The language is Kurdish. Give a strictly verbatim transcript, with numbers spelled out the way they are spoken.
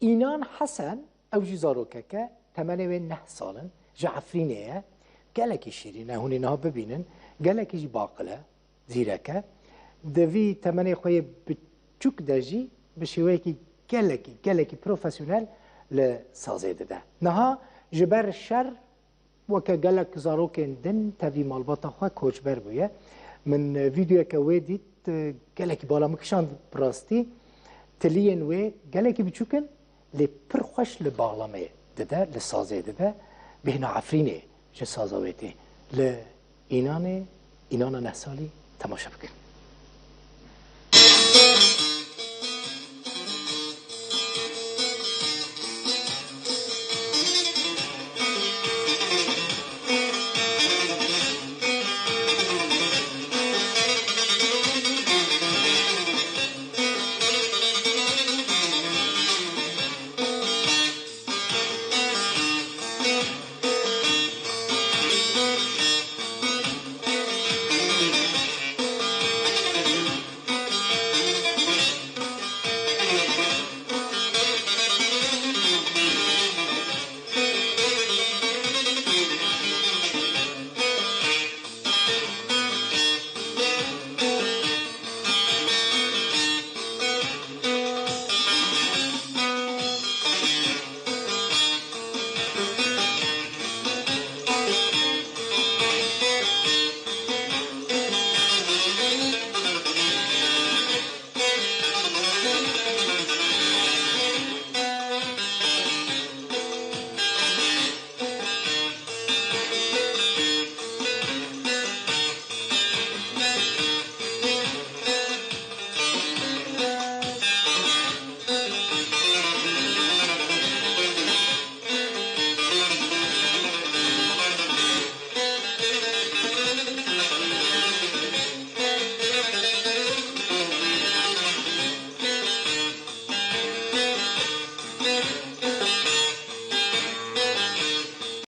Înan Hesen, ew jî zarokeke, temenê wê neh sal in, ji Efrînê ye. Gelekî şîrîn e, hûn ê niha bibînin. Gelekî jî baqil e, zîrek e. Di vî temenê xwe yê biçûk de jî bi şêweyekî gelekî, gelekî profesyonel li sazê dide. Niha ji ber şer weke gelek zarokên din tevî malbata xwe koçber bûye. Min, e, vîdeoyeke wê dît, e, gelekî bala min kişand bi rastî. Tiliyên wê gelekî biçûk in, lê pir xweş li baxlamê dide, li sazê dide. Bêhna Efrînê ji saza wê tê. Li Înanê, Înana neh salî temaşe bikin.